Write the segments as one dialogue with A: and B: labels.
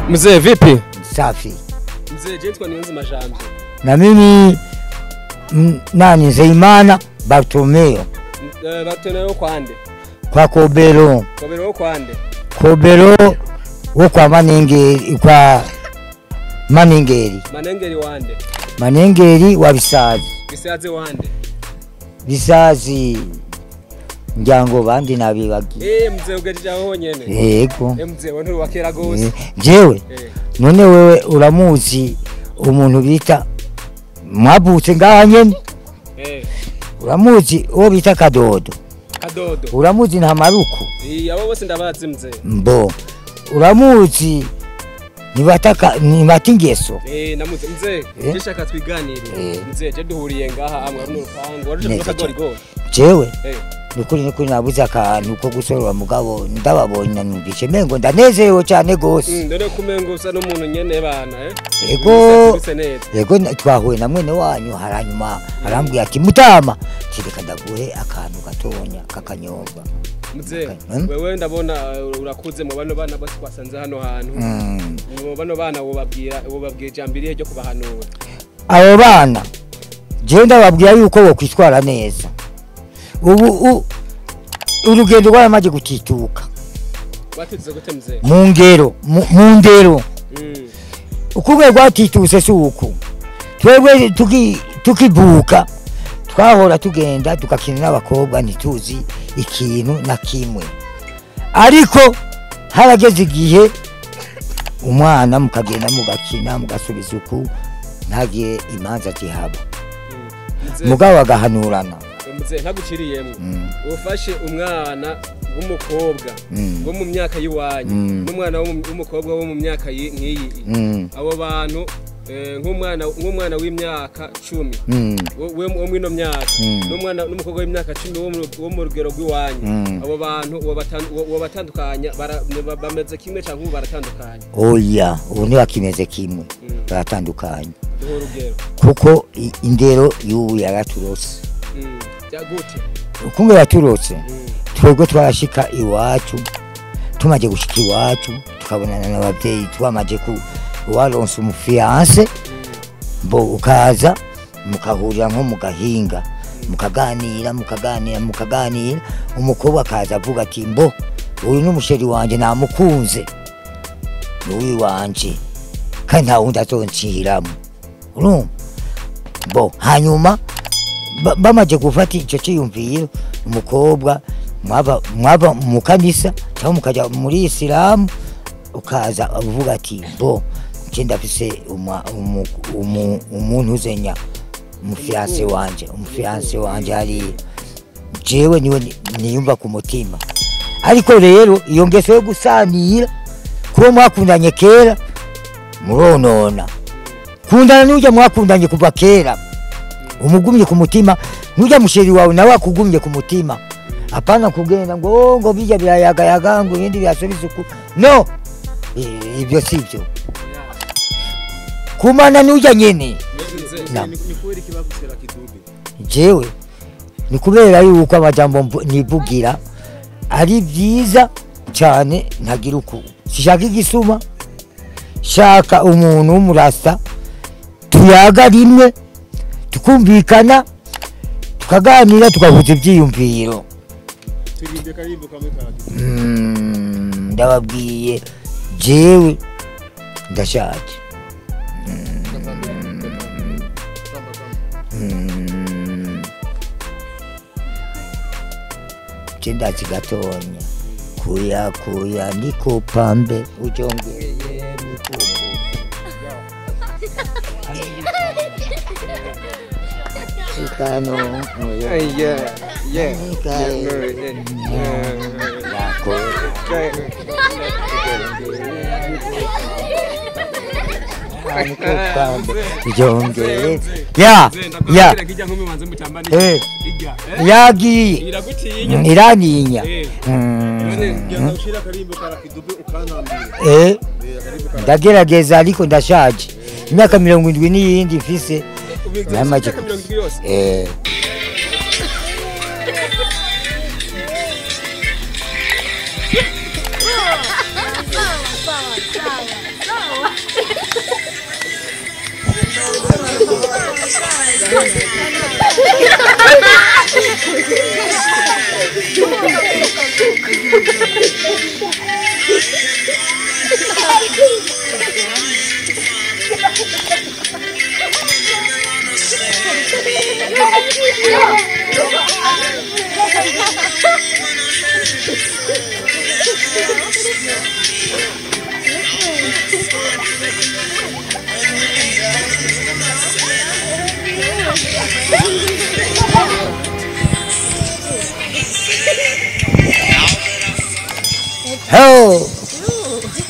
A: Mzee vipi?
B: Safi.
A: Mzee je, nianze majambo.
B: Na mimi nani Nzeyimana Bartomeo.
A: Bartomeo kwande?
B: Kwa Kobero.
A: Kobero kwande?
B: Kobero wo kwa Manengeri, kwa Manengeri.
A: Manengeri wande?
B: Manengeri wa Bisazi.
A: Bisazi wande?
B: Bisazi njango bandi nabibagi.
A: Mzee ugejeje aho nyene.
B: Yego.
A: Mzee we nturi wakera gose.
B: Jewe. None wewe uramuzi umuntu bita mwabutse ngaha nyene? Uramuzi uwo bita Kadodo.
A: Kadodo.
B: Uramuzi nta maruku.
A: Abo bose ndabazi mzee.
B: Mbo. Uramuzi nibataka nibatingeso.
A: Namuzi mzee. Ndashaka twiganire. Mzee je duhuriye ngaha amwe runo rupango waruje kagori.
B: Jewe. Nukuri nabuze akantu ko gusorora mugabo ndababonye numvise mengo ndanezerewe cyane gose.
A: Ndone kumengo usa n'umuntu nyene bana.
B: Ego. Ego twahuye na mwene wanyu haranyuma arambwiye ati mutama kireka ndaguhe akantu gatonya kakanyobwa.
A: Mzee wewe ndabona urakuze mu bano bana bose twasanze hano hantu. Mu bano bana wobabwira ijambiriye ryo kubahanura.
B: Abo bana je ndababwira yuko bo kwitwara neza. Ubu urugendo rwaramaze gutituka.
A: Watitse gute mzee?
B: Mu ngero, mu ndero. Ukugwe rwatituse si uku. Twebwe tukibuka twahora tugenda tukakina n'abakobwa ntituzi ikintu na kimwe. Ariko harageze igihe umwana mukagenda mugakina mugasubiza uku ntagiye imanza zihaba. Mugabo agahanurana.
A: Mzee ntaguciriyemo. Ufashe umwana w'umukobwa wo mu myaka yiwanyu n'umwana w'umukobwa wo mu myaka nk'iyi. Abo bantu nk'umwana w'imyaka 10 wo mwino myaka n'umwana n'umukobwa w'imyaka 10 wo mu rugero rw'iwanyu. Abo bantu wobatandukanya bameze kimwe cyangwa baratandukanye?
B: Oya, ubu ntibakimeze kimwe, baratandukanye. Kuko indero y'ubu yaraturose. Ukunge yaturotse twebwe twarashika iwacu, tumaze gushika iwacu tukabonana n'ababyeyi, twamaze ku waronse umufiance mbo ukaza mukahurira nko mugahinga mukaganira mukaganira mukaganira, umukobwa akaza avuga ati mbo uyu n'umusheri wanje namukunze n'uyu wanje kandi nta wundi azonciramo. Urumva? Mbo hanyuma bamaze gufata icyo cyiyumviro, umukobwa mwaba mu kanisa cyangwa mukajya muri Isilamu, ukaza uvuga ati bo nje ndafise umuntu uzenya umufiance wanje ari jewe niwe niyumva ku mutima. Ariko rero iyo ngeso yo gusanira kuba mwakundanye kera muronona. Kundana n'ujya mwakundanye kuva kera umugumye ku mutima, nujya musheri wawe nawe akugumye ku mutima. Apana kugenda ngo ngo bijya birayagayaga ngo ibindi byasubiza uku. No, ibyo sibyo. Kumana nujya nyene. Jewe ni kubera yuko amajambo nivugira ari byiza cyane ntagira uku. Sishaka igisuma, shaka umuntu w'umurasta tuyaga rimwe tukumvikana tukaganira tukahuza ibyiyumviro. Ndababwiye jewe ndashaje. Ndazi gatonya kuya kuya niko pambe ujongeye mikumbu. Shikano ya yagiye iraninya. Ndagerageza ariko ndashaje. Imyaka 70 n'iyindi mfise. Namaze. Hello,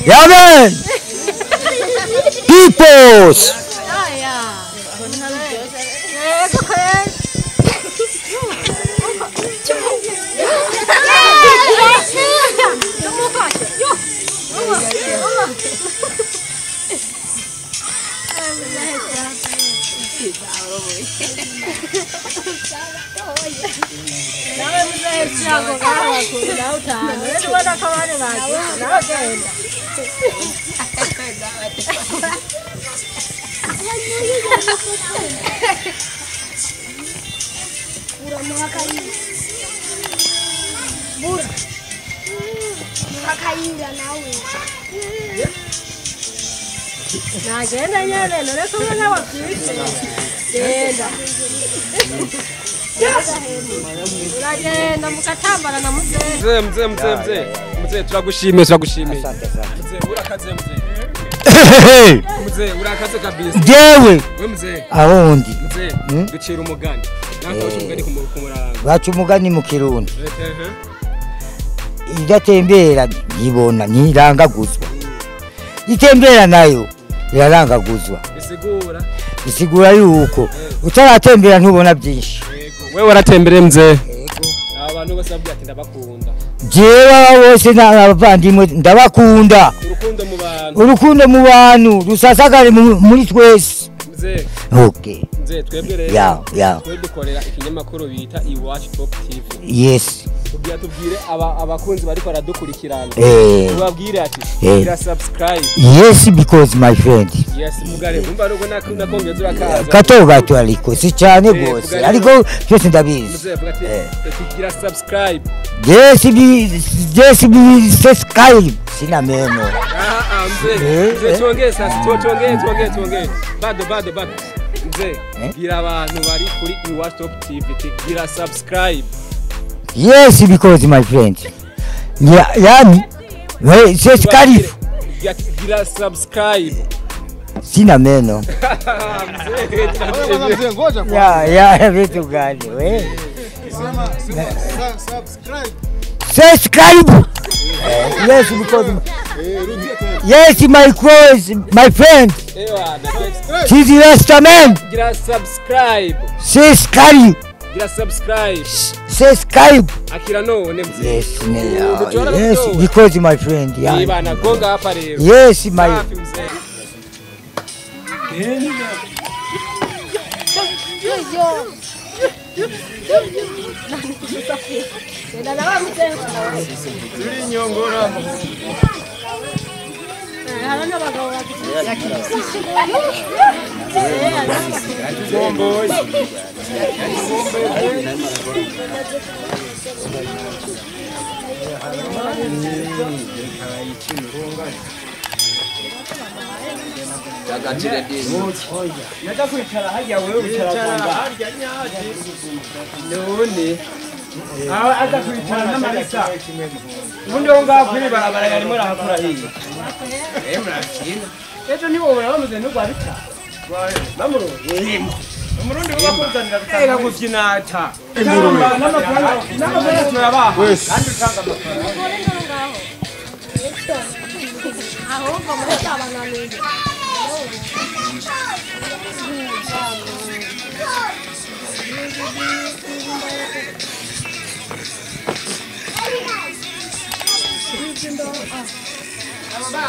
B: Yaman, peoples.
A: Mzee, mzee, turagushimiye, turagushimiye. Mzee, urakaze mzee. Mzee, urakaze kabisa.
B: Jewe.
A: We mzee.
B: Ahundi.
A: Mzee, ducira umugani. Natwe baca umugani ku murango.
B: Baca umugani mu Kirundi. Idatembera ntibona ntirangaguzwa. Itembera nayo irarangaguzwa.
A: Bisigura.
B: Bisigura yuko utaratembera ntubona byinshi.
A: Wewe waratembereye mzee. Abantu bose babwira ati ndabakunda.
B: Jewe bose n'abavandimwe ndabakunda.
A: Urukundo mu bantu.
B: Urukundo mu bantu rusasagare muri twese.
A: Mzee.
B: Okay.
A: Mzee twebwe rero.
B: Yeah.
A: Twe dukorera ikinyamakuru bita Iwacu Top TV.
B: Yes.
A: Kugira tubwire abakunzi bariko baradukurikirana. Tubabwire ati gira subscribe.
B: Yes, because my friend.
A: Yes, mugare umva rugo nakongeza urakaza.
B: Gato gato ariko si cyane gose. Ariko byose ndabizi.
A: Mzee vuga ati gira subscribe.
B: Yes, be subscribe. Sina meno.
A: Mzee. Mzee tuongee sasa, tuongee. Bado. Mzee, gira abantu bari kuri Iwacu Top TV gira subscribe.
B: Yes, because my friend. Yeah, yani, subscribe.
A: Gira subscribe.
B: Sina meno. Ya, vitu gani we?
C: Sema subscribe.
B: Subscribe. Yes, because yes, my close, my friend. Chizi Rastaman.
A: Gira subscribe.
B: Subscribe.
A: Gira subscribe.
B: Subscribe.
A: Akira none mzee.
B: Yes, yes, because my friend. Yeah.
A: Ibana gonga hapa leo.
B: Yes, my. Hey.